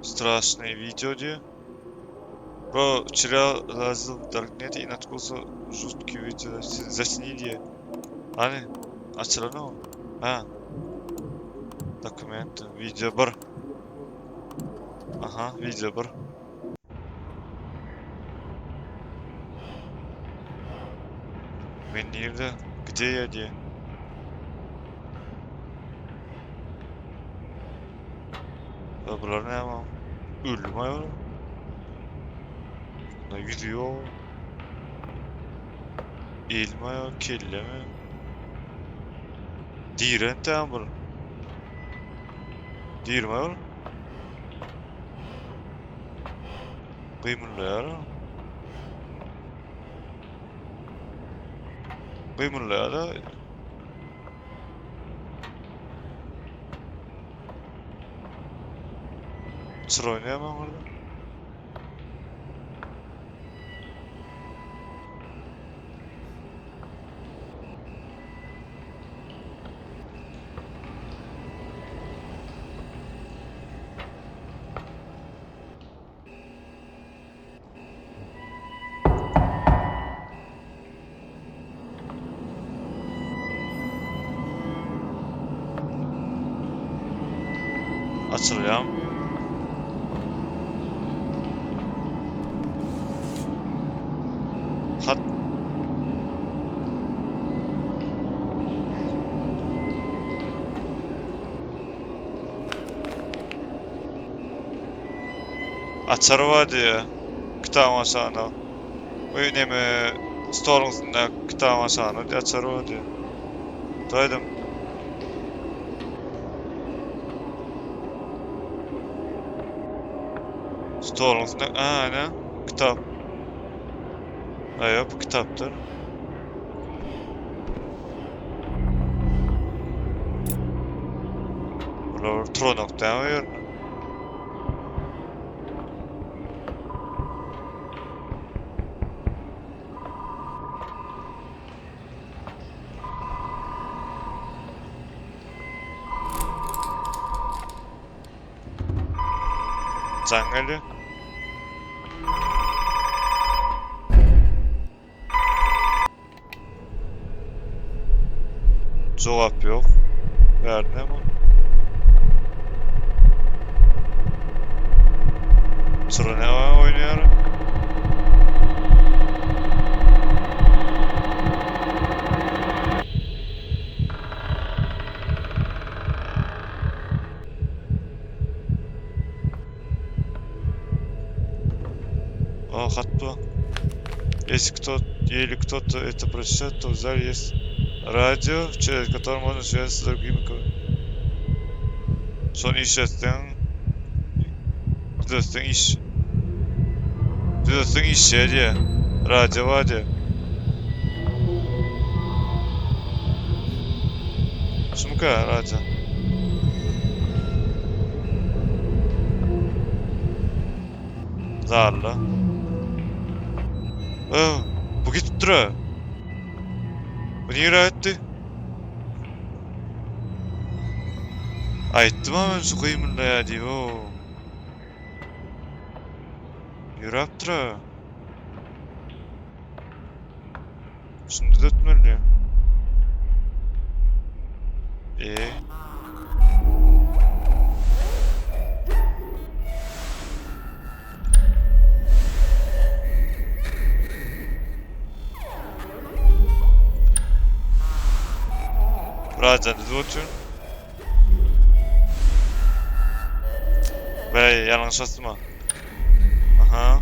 Страшное видео diýýär. Bro, вчера лазил в Даркнете и наткнулся жуткий видео. Засни diýýär. Hany? Açylanymy? Ha. Dokument, video 1. Aha, video 1. Men nirde? Gde ýa diýýär. Ya bular näme? Öldüm aýol. Bunda ýüzi ýok. Elmi aýol, kellemi? Diri entäm bul. Dirimi aýol? Gymyldaýar. Gymyldaýar da. Çyra oýnaýarmy aňyrda? Açylýar. Hat Açar bar diýýär. Kitabyň aşagynda. Bu neme stoluň üstünde kitabyň aşagynda diýýär, açar bar diýýär. Doýdum. Stoluň üstünde, a, ine, kitap. Aý, bu kitapdyr. Bular turanok dämi o ýerde? Jaň gelýär. Jogap ýok. Bärde näme bar? Çyra näme oýnaýar? А, hatda. Если кто или кто-то это прочитает, то в зале есть радио, через которое можно связаться с другими. Şony işletseň, düzetseň iş. Düzetseň işleýär diýýär. Radio bar diýýär. Şumyka radio? Zalla. Öh, bu gitipdir ha. Bu nirä gitdi? Aýtdym ha men şu gymyldaýar diýip, o. Ýöräpdir ha. Şunu düzeltmeli. Ee. Birazdan düzüp oturun. Ve yanlış asma. Aha.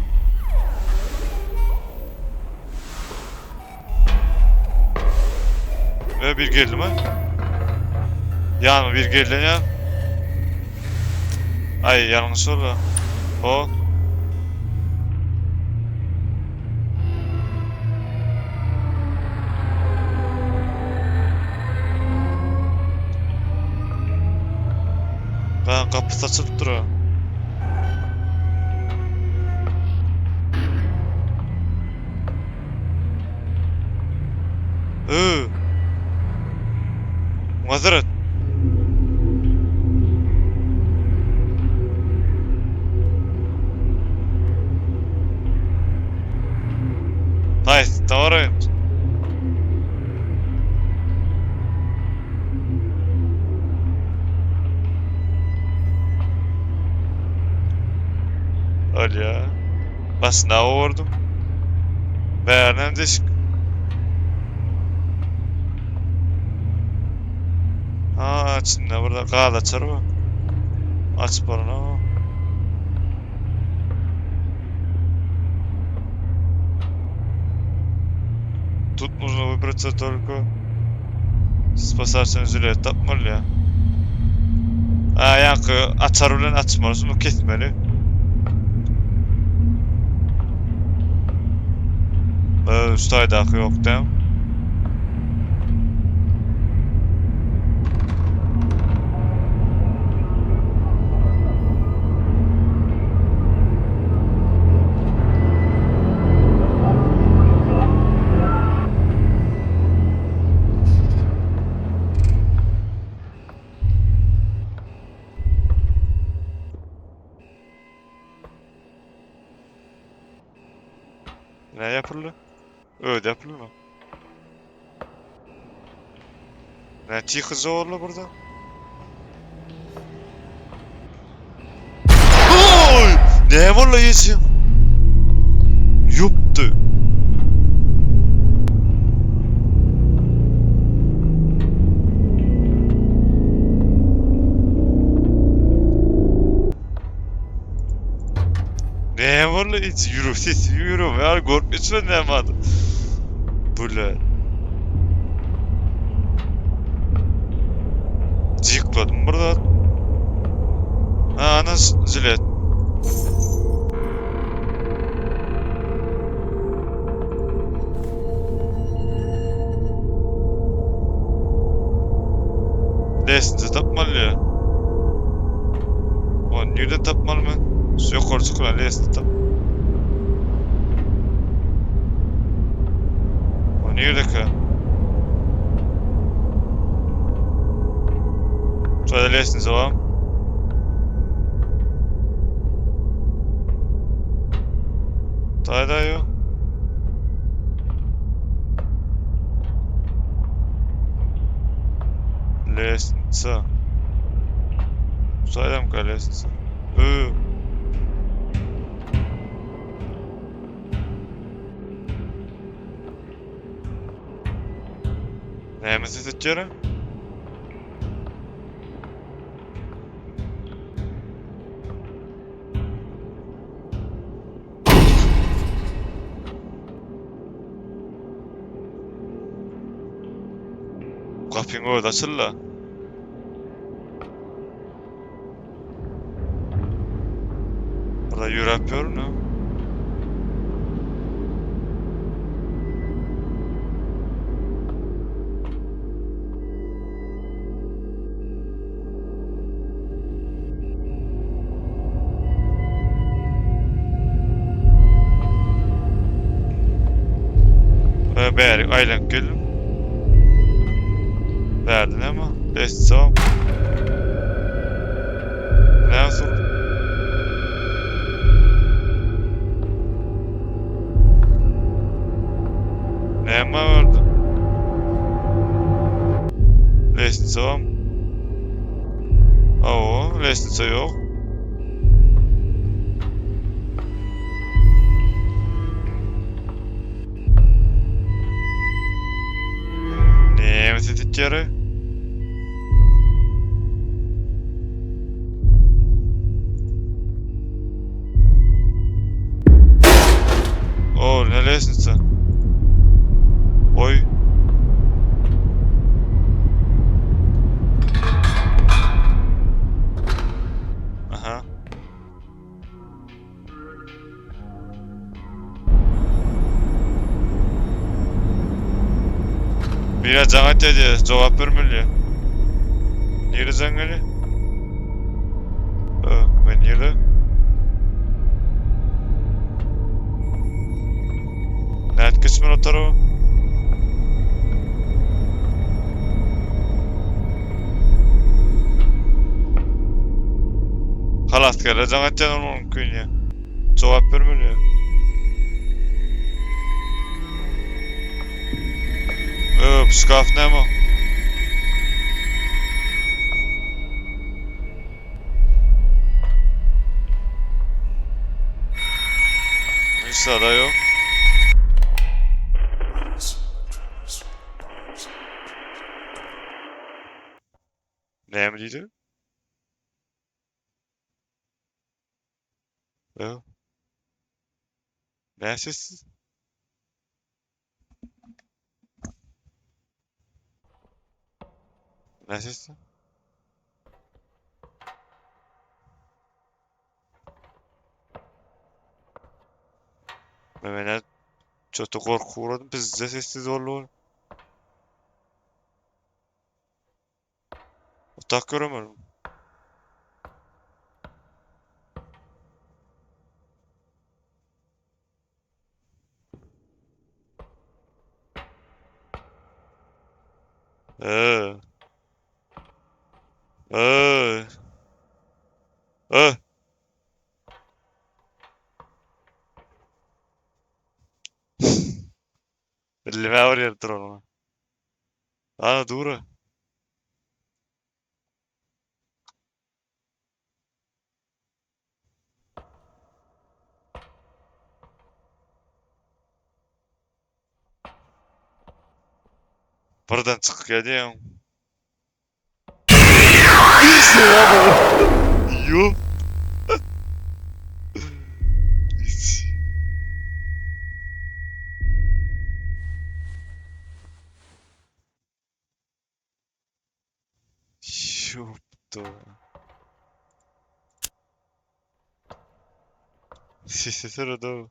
Ve bir geldi mi? Yani bir geldi ya. Ay yanlış oldu. O. Ben kapısı açılıp duruyor. Öö. Mazeret. baraýyn. Alýa. Başyna vurdum. Bärden deşik. Ha, içinde burada gaz açar bu. Aç barına. Тут нужно выбраться только спасательный жилет tapmaly ya. Ha, yankı açar bilen açmaly, şunu kesmeli. Ee, şu taýdaky ýok däm. Ne yapıldı? Öyle yapıldı mı? Ne tihizi oldu burada? Oy! Ne var la yeşim? Yuptu. Ne var la hiç yürü sesi yürü ya görmüşsün ne var? Böyle. Jykladım burada. Ha, ana jilet. Lestnice tapmaly ya. O nirden tapmaly men? Şu ýokary çykylan lestnice tap. O nirdeka? Şöyle lestnice var. Taýda ýok. Lestnica. Şaýdamka lestnica. Ö. Näme ses etýär? Gapyň özi açyldy. Burada ýöräp ýörün ha. Ee, bäri aýlanyp geldim. Bärde näme? Lestnica. Näme sur? Näme bardy? Lestnica barmy? Hawa, lestnica ýok. Näme ses etýär? O, ne lestnica? Oý. Aha. Bire jaň etýär diýýär, jogap bermeli. Nirede jaň gelýär? Ö, men nirede? Nädip geçmeli o tarafa? Halasgärler jaň etýän bolmagy mümkin ýa. Jogap bermeli ýa. Öp, şkaf näme? Hiç zada yok. Näme diýdi? Öp. Näme sessiz? Ne sesi? Mehmet çotu korku uğradım. Bizde sessiz oldu. Otak göremiyorum. Ee. Ee. Ee. Elime var dur onu. Ana dur. Birden çykyp gelýäň. Ýok. Ýokdy. Sesi sırada.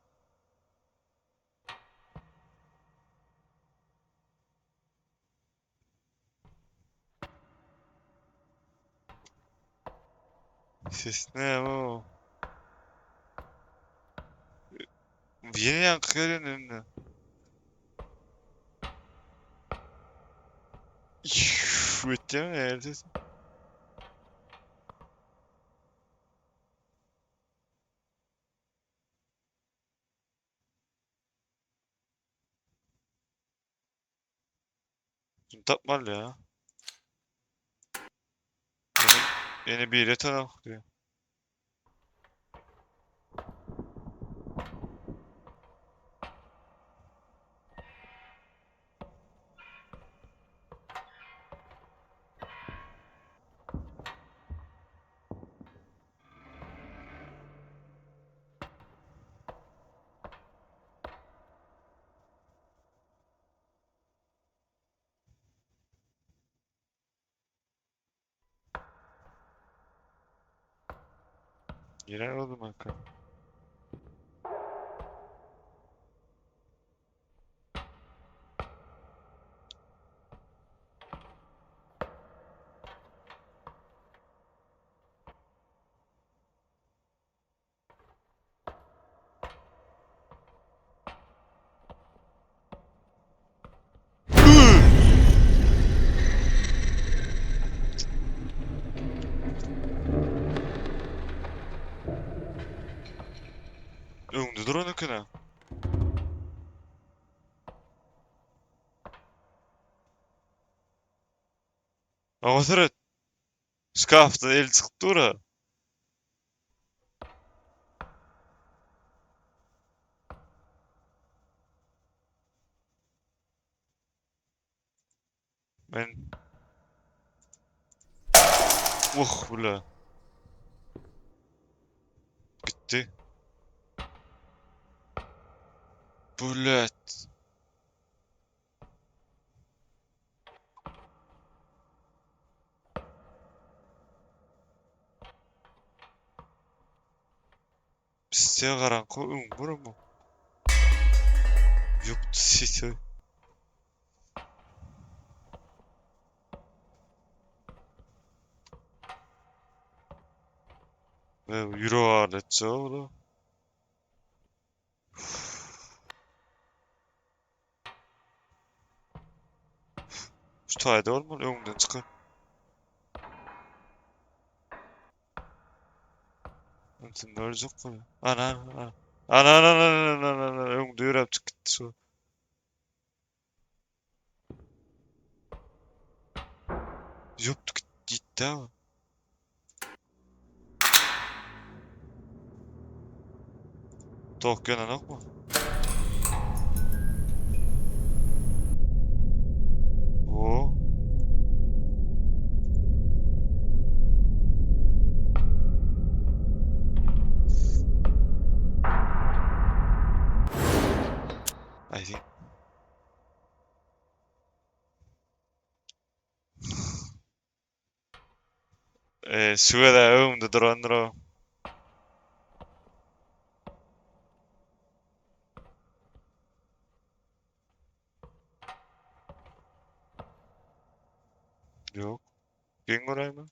Ses ne o? Yeni yankı geliyor önüne. Ötdemi ýerde? Şunu tapmaly ya. Ýene, ýene biri ýatanok diýýär. Girer oğlum arka. Öňde duran eken-ä. Aňa seret. Şkafdan eli çykyp dur-a. Men Uh bile. Gitdi. Blet. Pisse garaňky öň bu. Ýokdy sesi. Ýürek agyrdatjak ola. Şu taýda bolmaly öňden çykar. Ünsünde ölecek bu. Ana ana. Ana ana ana ana ana ana öňde ýöräp çykyp gitdi şu. Ýokdy gitdi o. Tok ýananokmy? O. I think. Şüwele öňümde durandyr o. Ýok. Geň göräýme.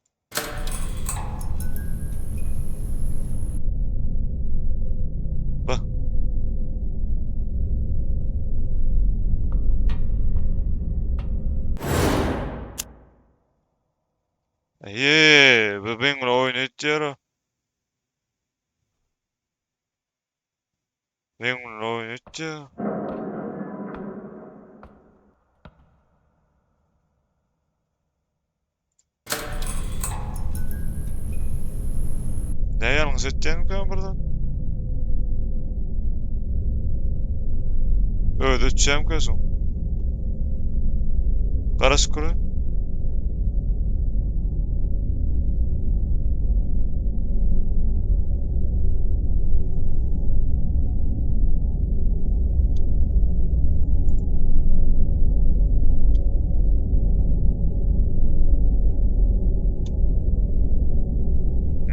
Bak. Eee, bu beň bir oýun etýär o. Beň bir oýun etýär. Ne ýalňyş etýänmikäm birden? Özi ötýänmikä soň? Garaşyp görä.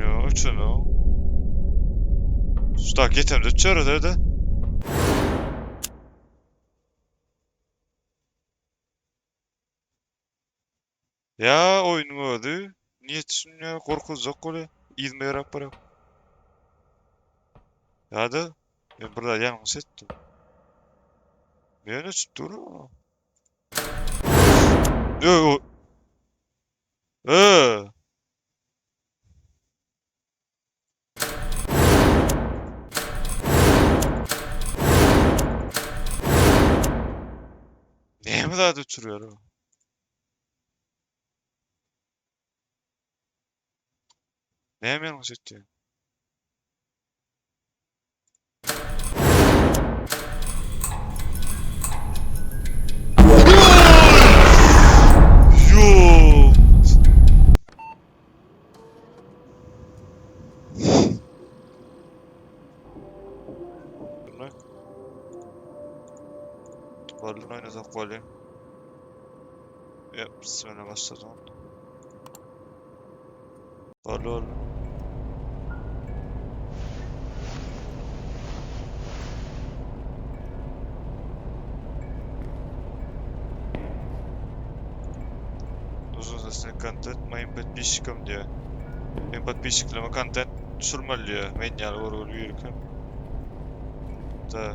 Yo, öçen o. Şu tak yetemde öçer öde. Ya oyunun özi. Niye düşünýär, gorkuzjak bolýar. Yzyma ýöräp barýar. Ýa-da men bir zat ýalňyş etdim. Men öçüp dur. Ö, ö. Näme zat öçürýär o? Näme ýalňyş etdi? Yo. Varlığını oynasak golü. Yep, bismillah başladı onda. Varlı varlı. Uzun sesini kontent moim podpisчикам diýýär. Men podpisчикlerime kontent düşürmeli diýýär. Men ýaly görgüli birikip. Da.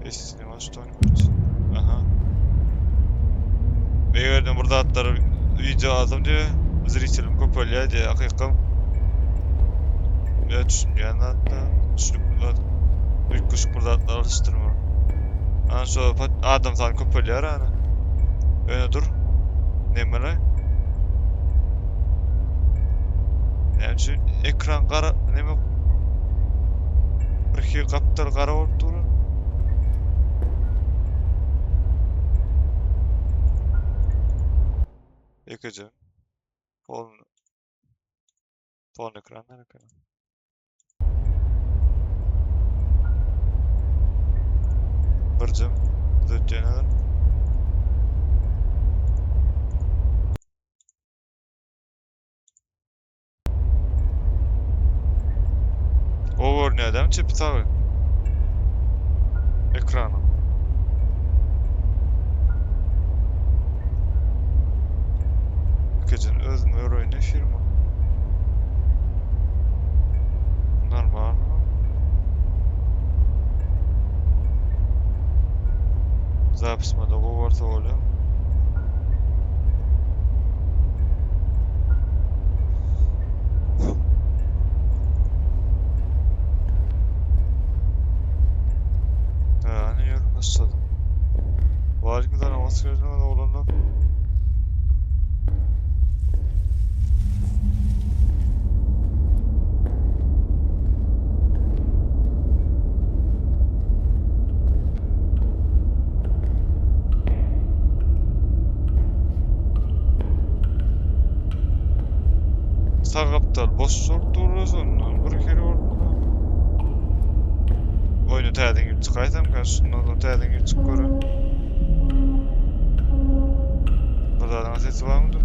Если снимать что-нибудь. Aha. Eger bir zatlar video alsam diýýär, zrителim köpelýär diýýär, hakykam. Ya düşünýän zatlar, düşünip zat. Üýtgeşik bir zatlar alışdyrma. Ana şu adam sany köpelýär ana. Öne dur. Nemele? Näme üçin ekran gara neme bir hili gapdal gara bolup dur. Ýekeje. Pol Pol ekran ekran. Birjim düzetýändir. O görünýär dämi çepi sagy? Ekranyň. Gecen özüm öreýin firma. Normal. Zapis moda gowarsa bolýar. Yani ýör başladım. Waleýkim salam, hoş geldiňiz oglanlar. Sag gapdal boş bolup dur şondan bir kere boldy. Oýna täzeden girip çykaýsam ka şundan soň täzeden girip çykyp gören. Bir zadyň sesi barmydyr?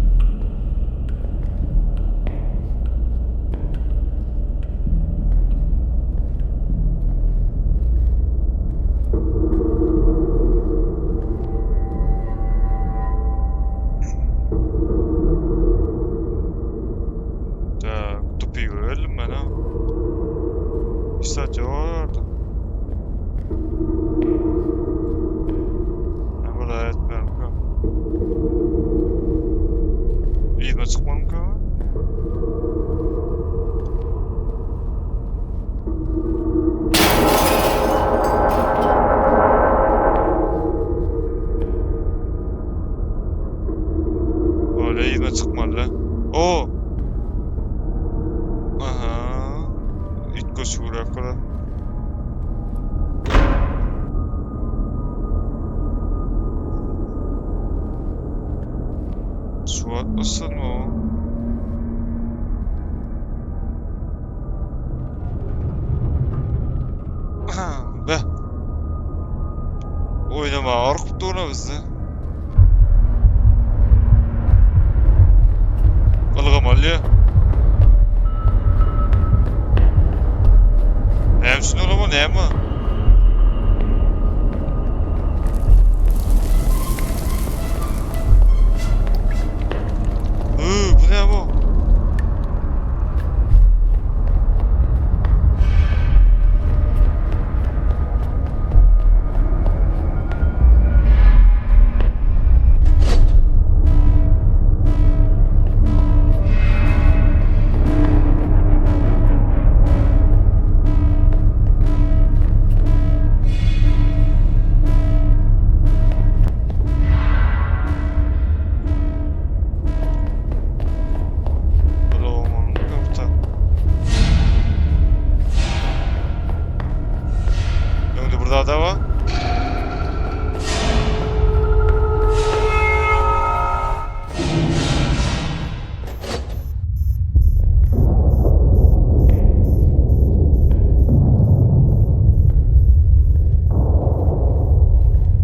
Tak, tupygy geldim ben ha. Bir saat yok orada. Ben burada etmiyorum ki. Yzyna çykmalym ki. Öyle yine çykmaly. O. Aha. It göçürak ola. Su atmasın mı o? Be. Oynama arkup durna bizde. Ylgamaly. Näme üçin ylgamaly, näme? Hı, bu näme o? Öňde bir zat bar.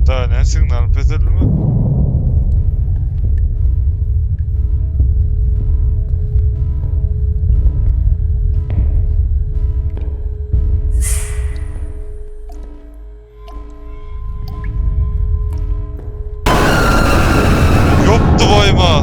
Daha ne signal peseldi mi? Ýopdy goýma.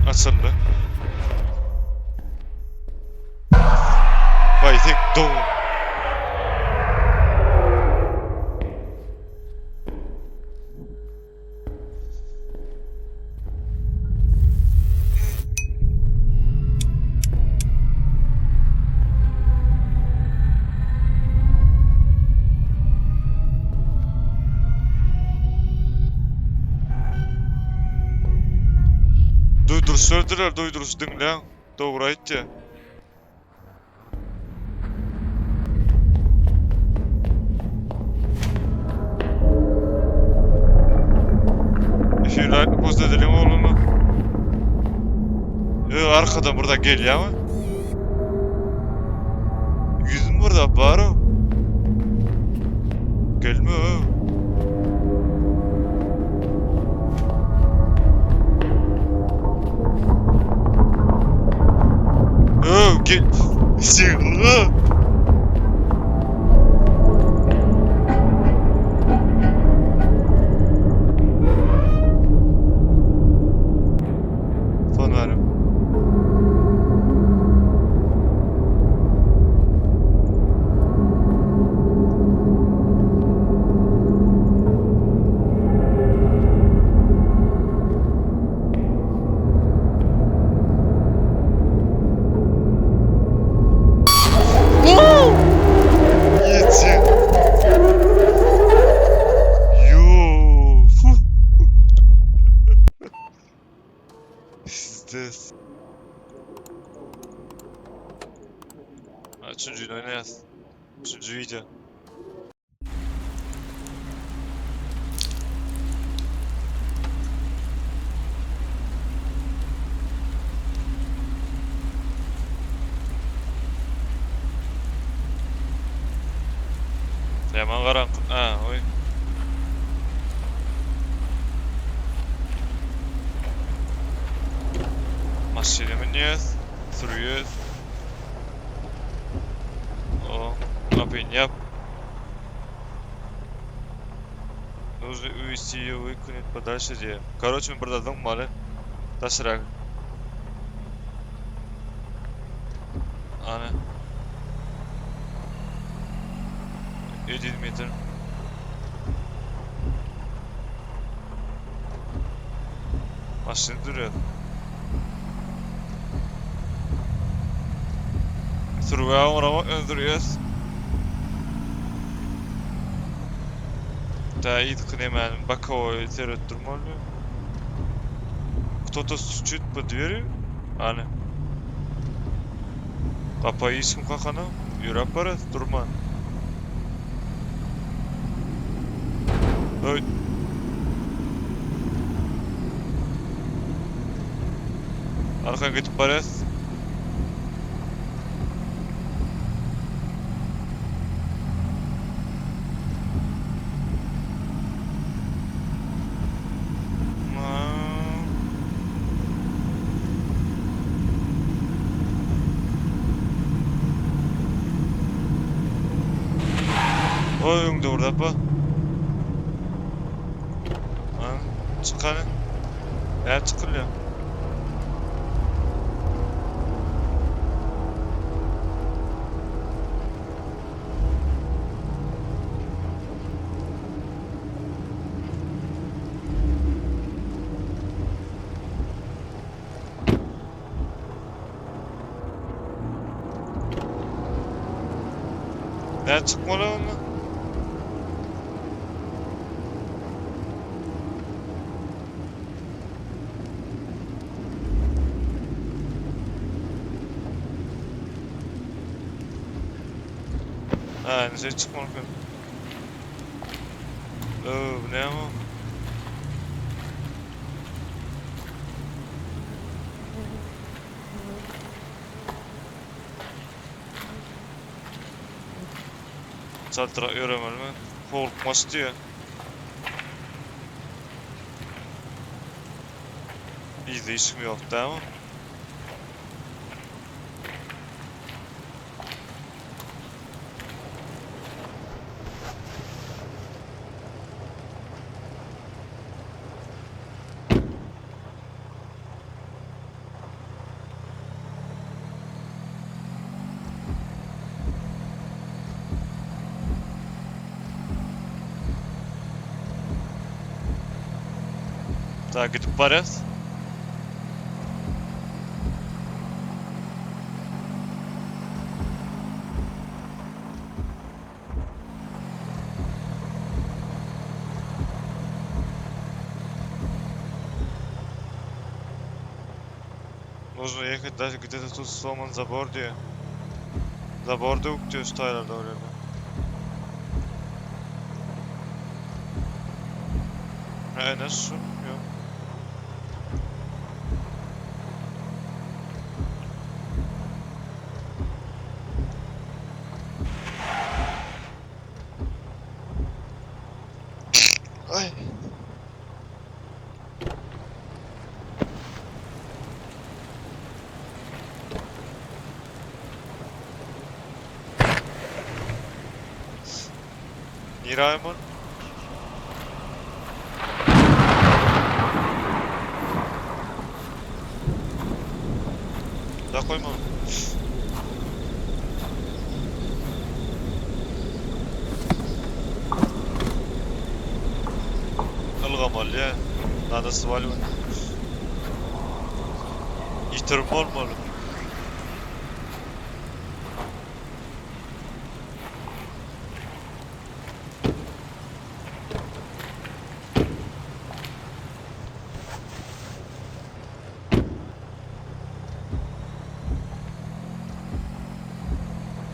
Açyldy. Vay tek do. Duýduryş berdiler, duýduryş diňläň. Dogry aýtýa. Efir aýtmy post edeliň oglany. Ö arkadan burada gelýärmi? Ýüzüm burada bar o. Gelme ö. Ö gel. Sigla. Son verim. Üçünjini oýnaýas. Üçünji wideo. Ýaman garaňky. Ha, oý. Maşyna münýäs, sürýäs. O, gapyny ýap. Нужно увести ее выкинуть подальше diýýär. Короче, men bir zat zyňmaly. Daşrak. Ana. 700 metr. Maşyn durýar. Sürgä ugramak öndürýäs. Tä yzky nemäni bokowoý seret durmaly. Кто-то стучит по двери. Ana. Gapa hiç kim kakana. Ýöräp barýas durman. Öý. Arka gidip barýas. Oý öňde bir zat bar. Lan çyk hany. Nädip çykylýar? Nädip çykmaly onda? Ha, indi şeýdip çykmaly eken. Öw, bu näme bu? Çaltrak ýöremelimi? Howlukmaç diýýär. Yzda hiç kim ýok dämi? Daha gidip barýas. Нужно ехать дальше, где-то тут сломан забор diýýär. Zabor döwük diýýär şu taýlarda bir ýerde. Ha, ene şu. Ýok. Ay. Nirä aýman? Da goýma. Ylgamaly ýa. Nada swalywać. Ýitirim bolmaly.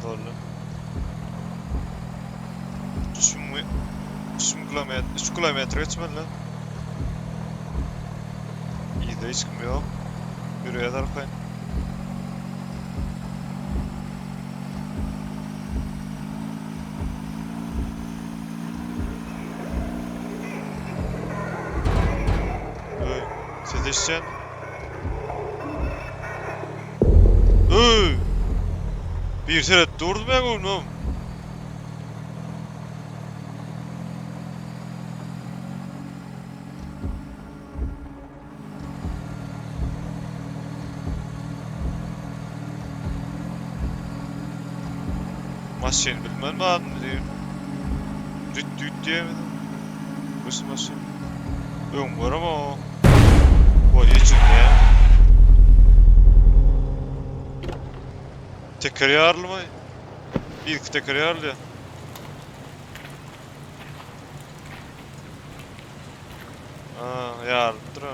Boldy. 3000 3000 kilometr, 3 kilometr geçmeli. Yzda hiç kim ýok. Ýürýäs arkaýyn. Öý, ses eşitýän. Öý! Bir seret durdy men göwnüm. Maşyn bilmem adyny diýip. Düt düt diýemedim. Bu maşyn. Öň görem o. Voý içinde. Teker ýarylmy? Ilki teker ýarylýar. Aa, ýarylypdyr ha.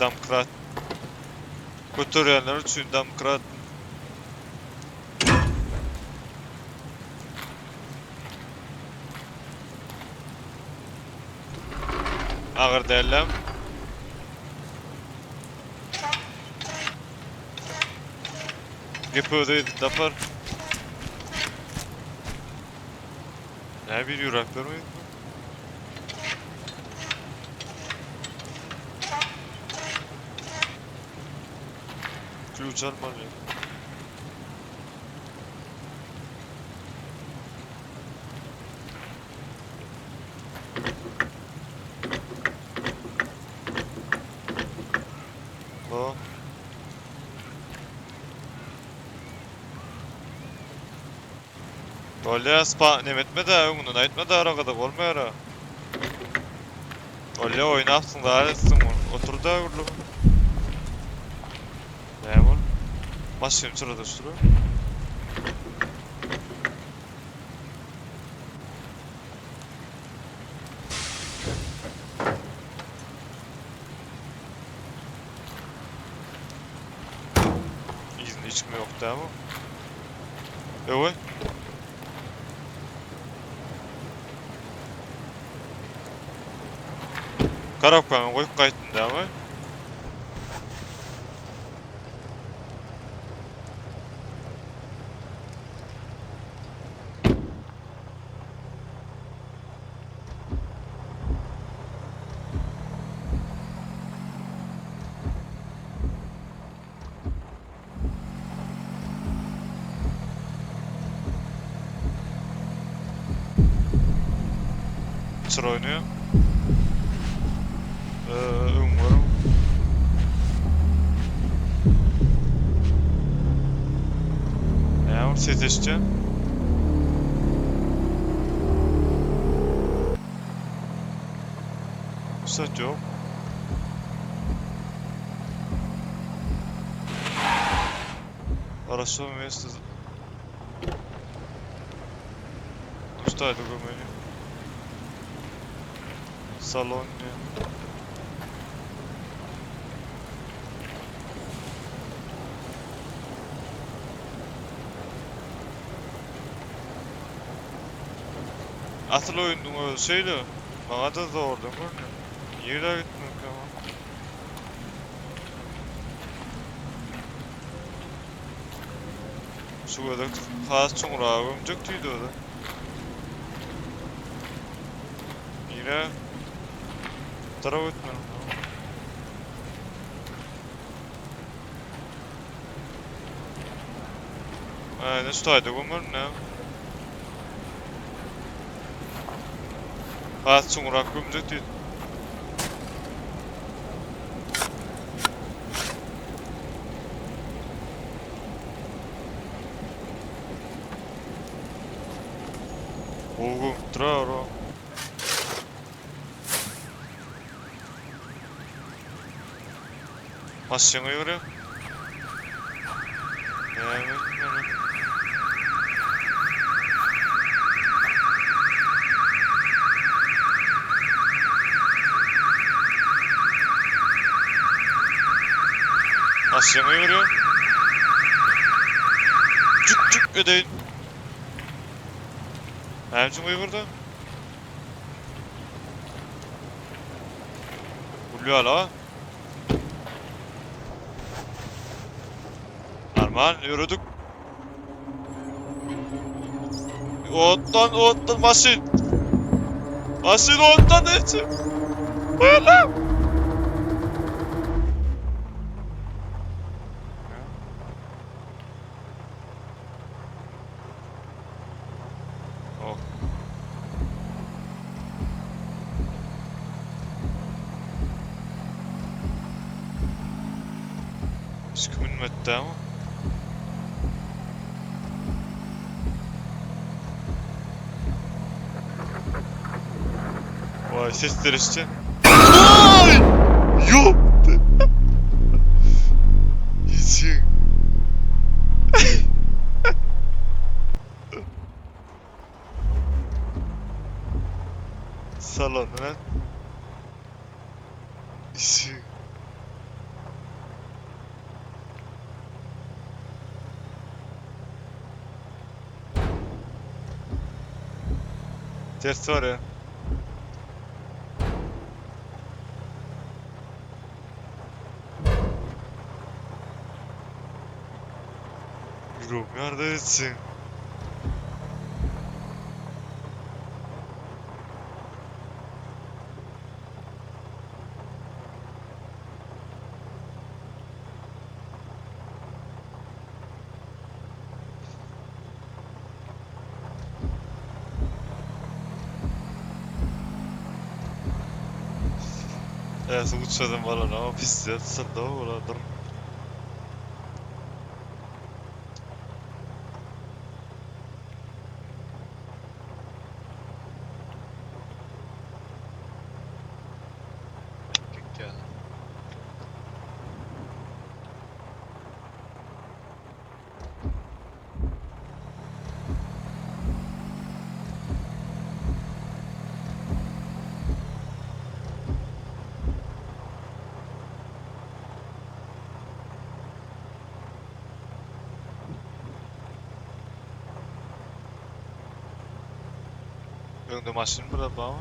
Domkrat. Göterýänler üçin domkrat. Agyr dälem. Gep özi tapar. Ne bir yürek vermeyin mi? Kluç almaly. O. Bolýa spa nem etme-de öňünden aýtma-da aragada bolmaýar-a. Bolýa oýnapsyň zat etsin otur-da gürlüp. Näme bol? Maşyn çyra düşdüre. Yzynda hiç kim ýok dämi? Öwe. Karabkany goýup gaýtdym dämi? Sıra oynuyor. Ee, umarım. Näme ses eşitýän? Ses ýok. Хорошо место. Ну что это gömeli? Salon diýär. Asyl oýnuň özi şeýle. Maňa-da zordan görünýär. Nirä gitmelikä bu? Şu gezek has çuňraga gömjek diýdi özi. Nirä? Tarap gitmeli. Aynen şu taýda gömerin näme? Has çuňrak gömjek diýdi. Gowy gömüpdir ha ora. Maşyňa ýörýär. Näme etmeli? Maşyňa ýörýär. Cük cük edeýin. Näme üçin gygyrdy? Gülýär-la. Arman ýöredik. Otdan otdan maşyn. Maşyn otdan içi. Oğlum. Oh. Hiç kim inmedi ama. Vay sesler işte. Ay! Yok. Hiç. Salon lan. Işık. Ters var ya. Bro neredesin? Evet uçladım falan ama pis yatsın da ola dur. Gel. Öňde maşyn bir ama.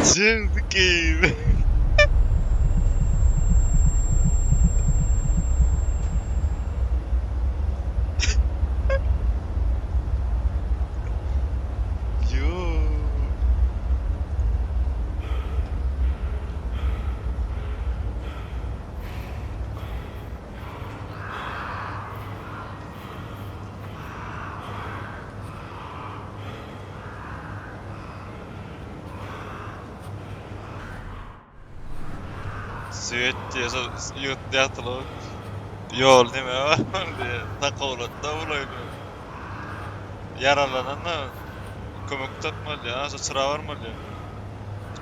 It's the game. Yo. Sweet diýe şol ýurt ýatylyp ýol neme bar diýe takawlatda bolaýdy. Ýaralanan-da kömek tapmaly ýa şo çyra barmaly.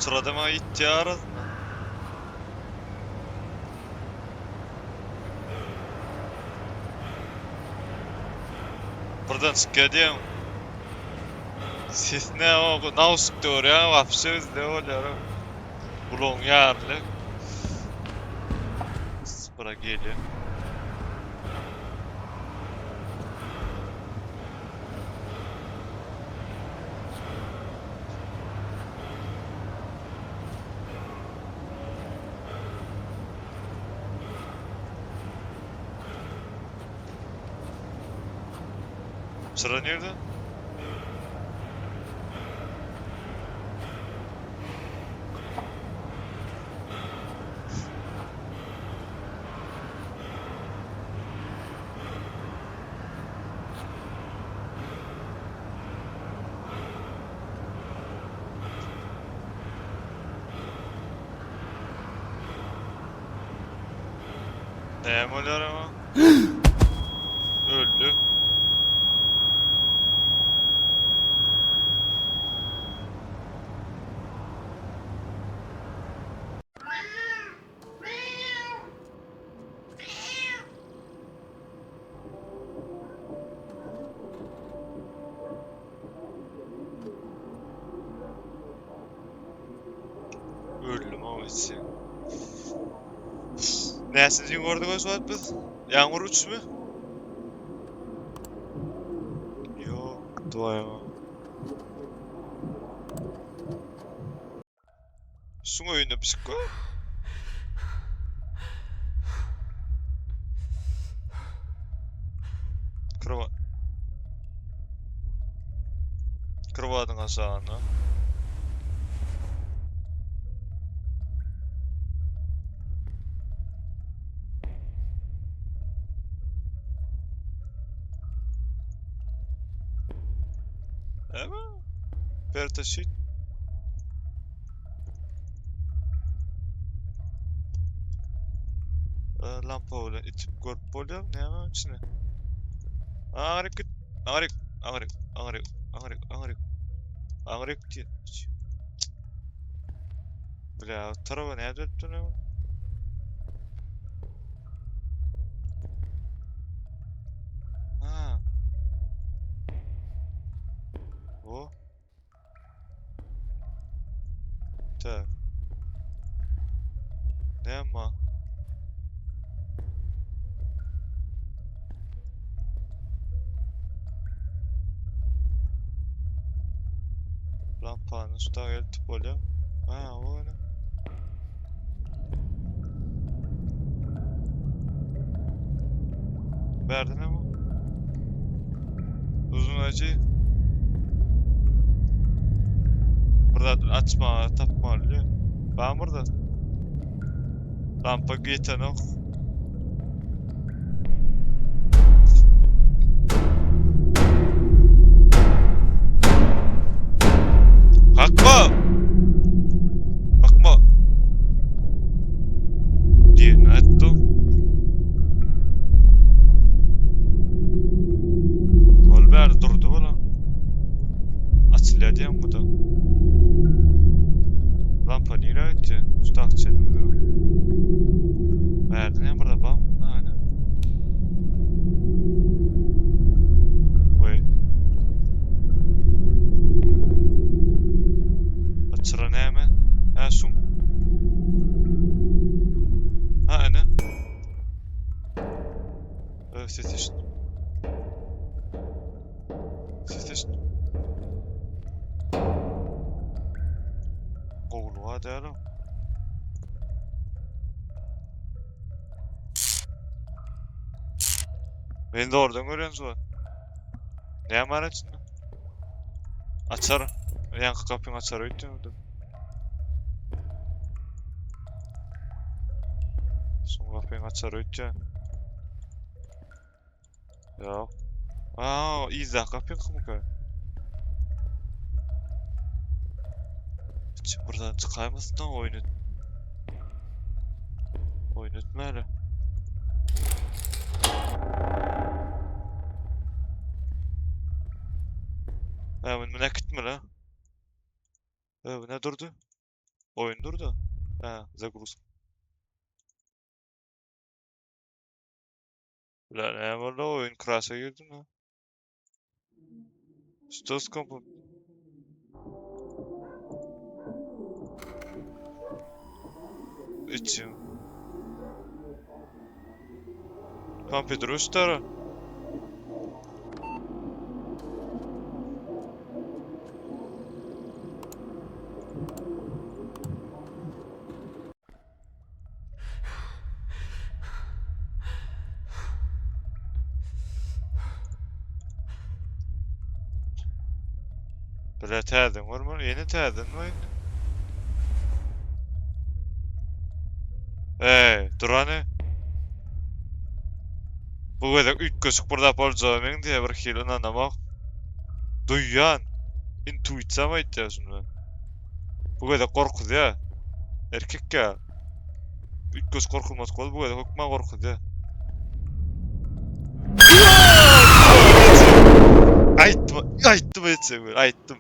Çyrada maňa ýitýär arasynda. Birden çykýar diýýän. Ses ne o nauşnikde görýän wapşe bizde bolýar. Gulagyň ýaryly. Spra gelýär. Sıra nerede? Näme bolýar ama? Öldü. Näçinji gün gördük şu wagt biz? Ýagmyr 3 mi? Ýok, duaýa. Şuň öýünde pişik bar. Krowat. Krowatyň aşagynda. Näme? Berta shit. Lampa bilen itip görüp bolýar. Näme içine? Aňryk git. Aňryk, aňryk, aňryk, aňryk, aňryk. Aňryk diýip. Bile, tarafa näde ötdü ne? Ha. O. Tak. Näme? Lampany şuta eltip bolýar. Ha, o ne? Bärde ne bu? Uzun acı. Burada açma, tapmaly. Ben burada. Lampa yetenok. Kalkma! Kalkma! Diye ne ettim? Ol bäri durdy bola. Açylýar diýen bu da. Lampa nirä gitdi? Şu tak çenli mi? Bärde ne burada bam? Aynen. Wait. Açyra näme? Ha şum. Ha ene. Öf ses eşit. Ses eşit. Gowluga däl o. Men zordan görýän şu. Näme bar içinde? Açar. Ýaňky gapyň açary öýtdüm. Şuň gapyň açary öýtýän. Ýok. Aa, yzdaky gapyňkymyka? Hiç buradan çykaýmasyn da oýun et. Oýun etmäli. Ha, bunu äkitme la. Ha, bu ne durdy? Oýun durdy. Ha, zagruz. Ulan näme boldy oýun crash'a girdi mi? Stos kompu. Içim. Kompýuter öçdü Bile täzeden görmeli. Ýene täzeden mi? Ey, dur hany. Bu gezek üýtgeşik bir zat boljaga meňzeýär bir hili ynanamok. Duýýan. Intuisiýam aýtýar şuny. Bu gezek gorkuzýar. Erkek ýa. Üýtgeşik gorkulmadyk bolup bu gezek hökman gorkuzýar. Aýtdym, aýtdym etjek, aýtdym.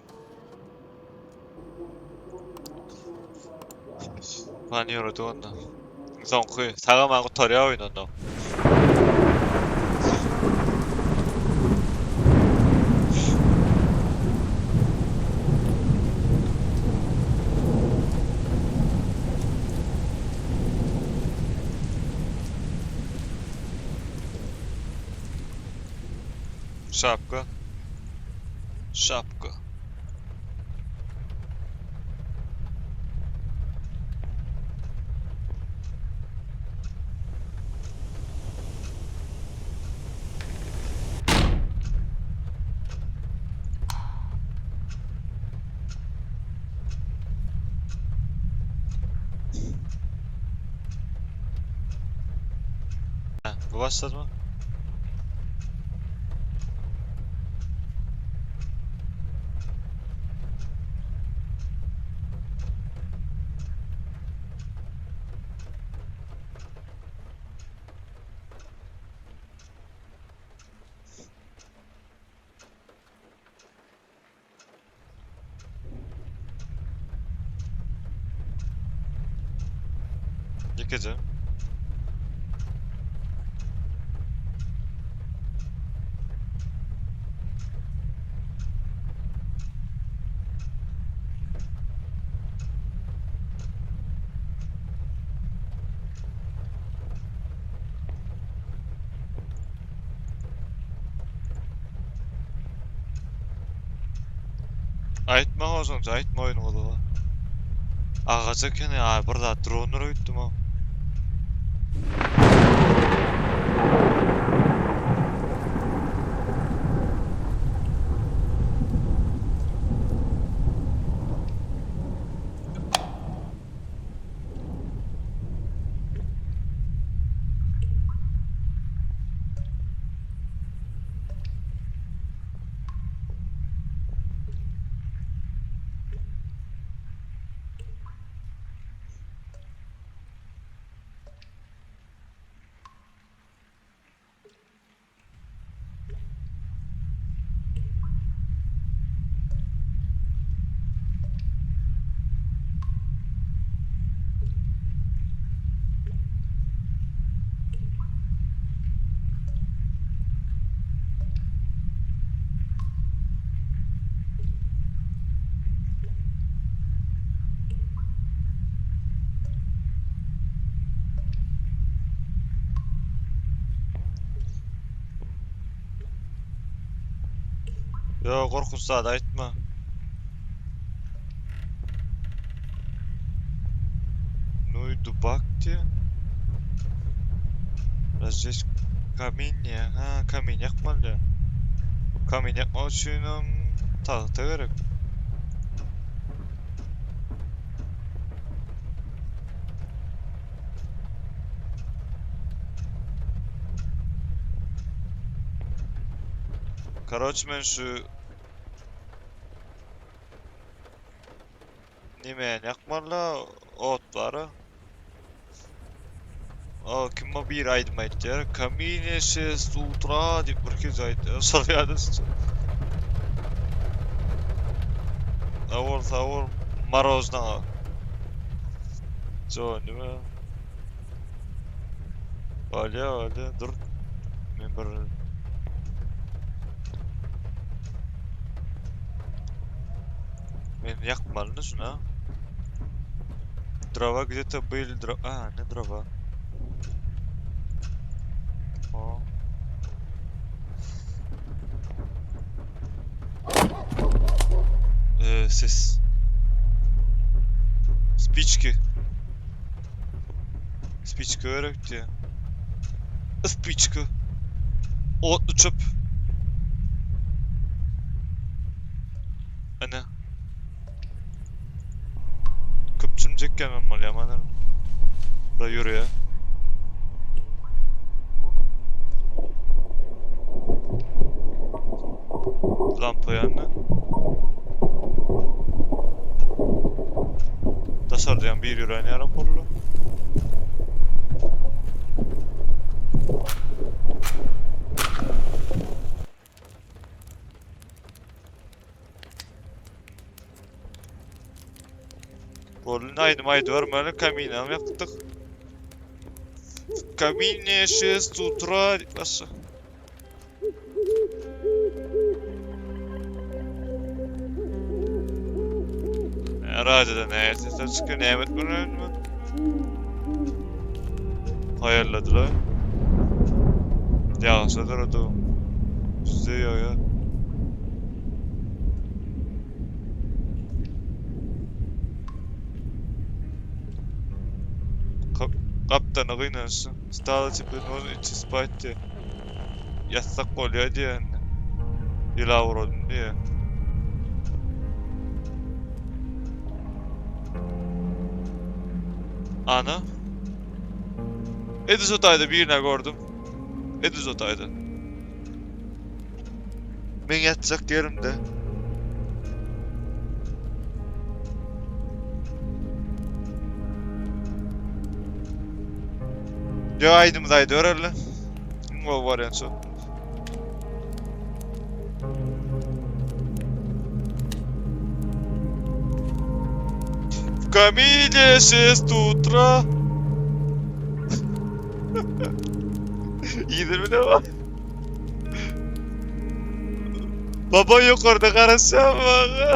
Lan ýöredi onda. Soňky sag-aman gutarýar oýun onda. Şapka. Şapka. Bu başladı mı? Ýekeje. Aýtma hozunça aýtma oýun gyzygy. Agaç ekeni a bir zat durandyr öýtdüm o. Yo gorkunç zat aýtma. Nuý dubak diýýär. Razjeç kamin diýýär. Ha, kamin ýakmaly diýýär. Kamin ýakmak üçinem tagta gerek. Karoç men şu Nimäni ýakmaly ot bar-a. O kim o bir aýdym aýtýar. Kamine şest utra diýip bir kez aýtýar. Şol ýada düşdi. Sag bol, sag bol. Marozna. Jo, nime? Bolýa, bolýa. Dur. Men bir Men ýakmalyny şuna. Drova gde-to были dro A, ne drova. O. Ee, ses. Spiçki. Spiçka gerek diýýär. Spiçka. Otly çöp. Ene. Köpçüm çekýän bolýar mana. Bura ýörýär. Lampa ýandy. Daşarda bir ýören ýaly boldy. Boldy aýdym aýdybermeli kaminam ýakdyk. Kamine 6 утра başla. Radioda näme sesler çykýar, näme etmeli men? Haýalladylar. Ýagşydyr o. Bizde ýagýar. Gapdana gynansyn. Stala tepe noz içi spite diýe. Ýatsak bolýar diýe indi. Ýyla uradym diýe. Ana. Edil şo taýda birine gördüm. Edil şo taýda. Men ýatjak ýerimde. Ýa aýdymyzy aýdybereli. Iň gowy wariant şo. В камине 6 утра. Ýidir bile bak. Baba ýokarda garaşýar maňa.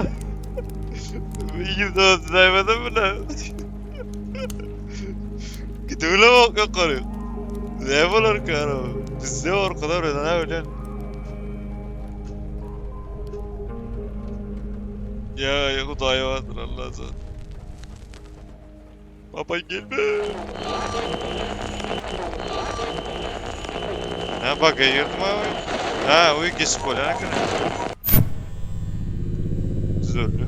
Ýigit özüne bile. Gidibile bak ýokary. Ne bolar ki ara? Bizde orkalar ölen ölen. Ya ya Hudaý bardyr Allah can. Baba gelme. Ha bak girdim abi. Ha o geçip bolýan eken. Düzeldi.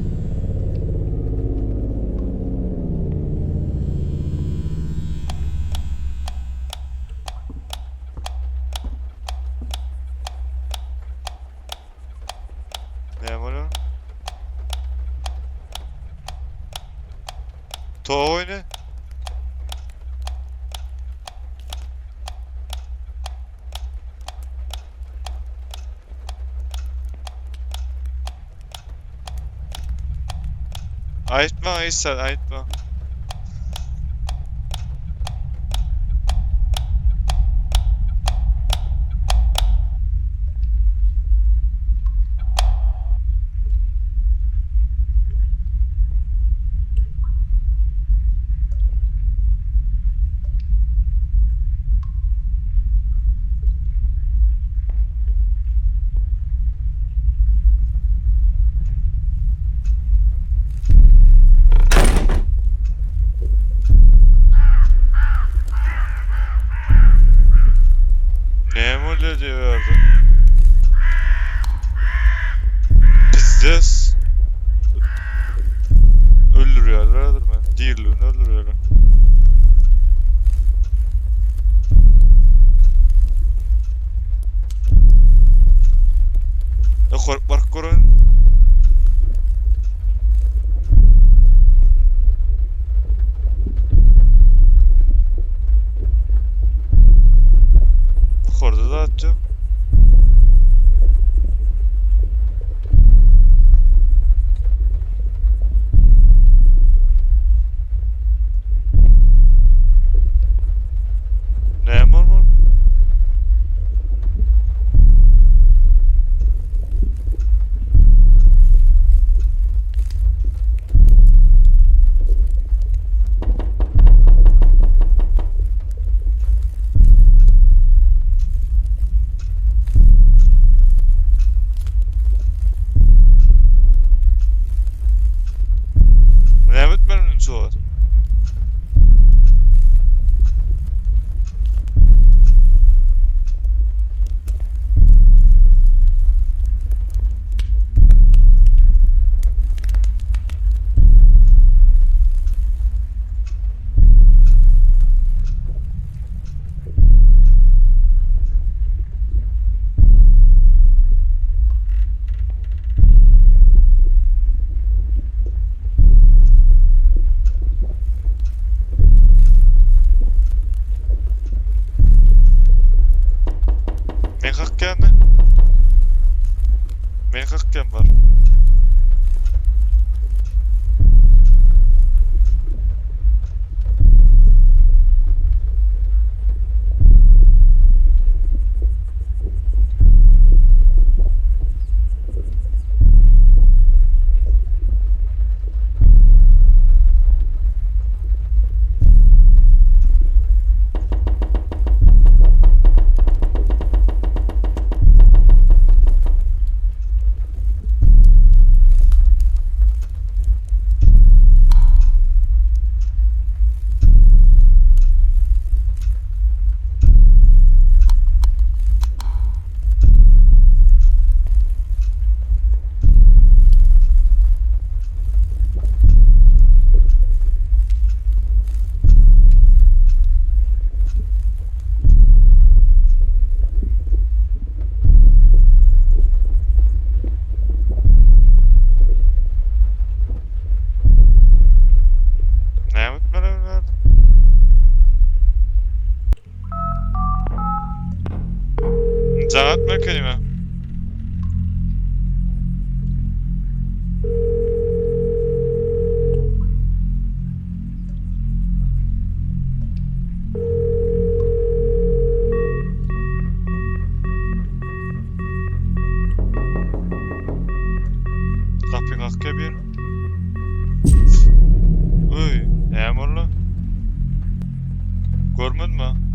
Näme bolýar? To oýny. Aýtma Isa, aýtma. Näme bolýar diýerdi. Pizdes. Öldürýärler häzir meni. Diriligine öldürýärler. Ýokaryk baryp göreýin. Ýokarda zat ýok. Näme bolmaly? Näme etmeli indi şu wagt? Men kakýanmy? Men kakýan bar. Jaň atma kelime. Gapy kakýa bir. Öý, näme boldy? Görmedimi?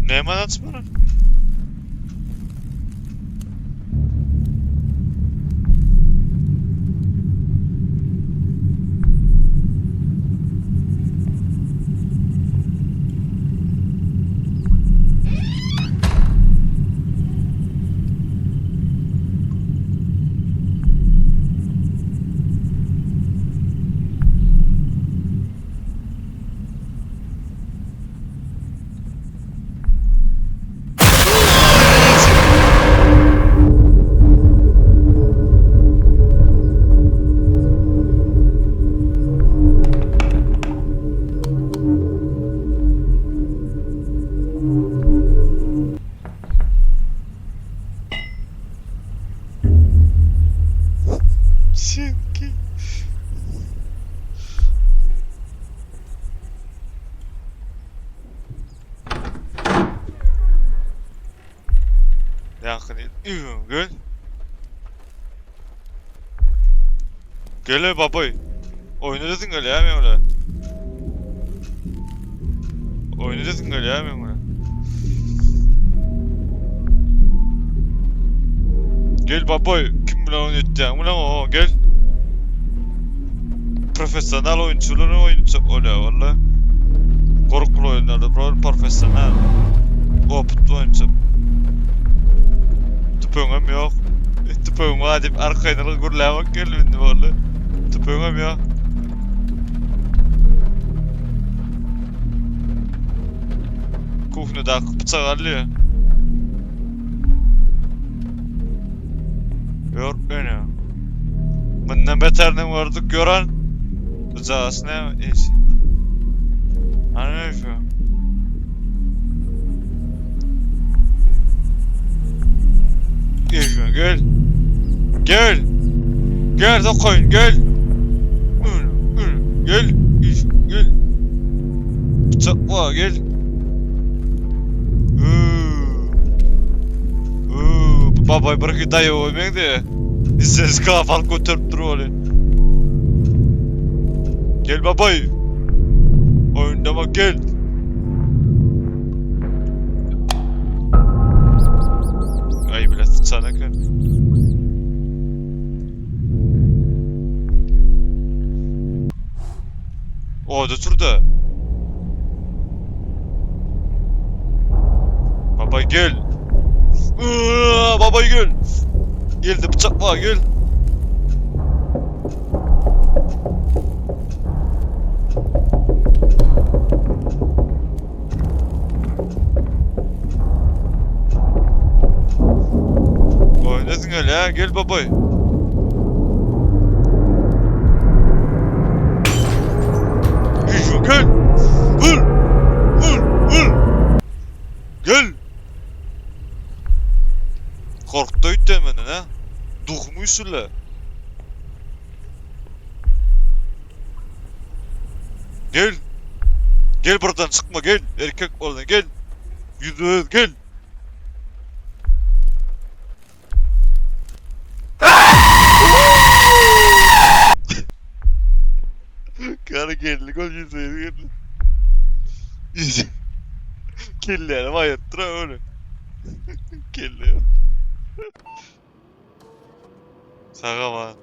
Näme açmaly? Çünki Ýakyny gel. Gel baboy. Oýna desin gel ya men öyle. Oýna desin gel ya men öyle. Gel baboy. Kim bilen oýun etýän? Bilen o gel. Professional oýunçylar oýunçy bolýar walla. Gorkuly oýunlarda professional. Oputly oýunçy. Tüpeňem ýok. Tüpeňim bar diýip arkaýynlyk gürläp geldim indi walla. Tüpeňem ýok. Kuhnadaky pyçak alýar. Gör beni. Bundan beterini gördük gören. Bıcağısı ne iş? Hani ne şu? Gel gel. Gel. Gel de koyun gel. Gel. Gel. Bıçak var gel. Babay bir iki daýy goýmaň de. Ses kafaly göterip dur ol. Gel babay. Oýundama gel. Ay bile sıçan eken. Oda turda. Baba gel. Iıı, baba gel. Geldi bıçak var gel. Oynasın öyle ha gel babay. Gel gel. Vur. Vur. Vur. Gel. Korktu öýtden menden ha. Duhum üýşürle. Gel. Gel buradan çıkma gel. Erkek oradan gel. Yüzüne gel. Gara geldi gol 107 geldi. Yüz. Kellerini ayırttır ha öyle. Kelle. Sag aman.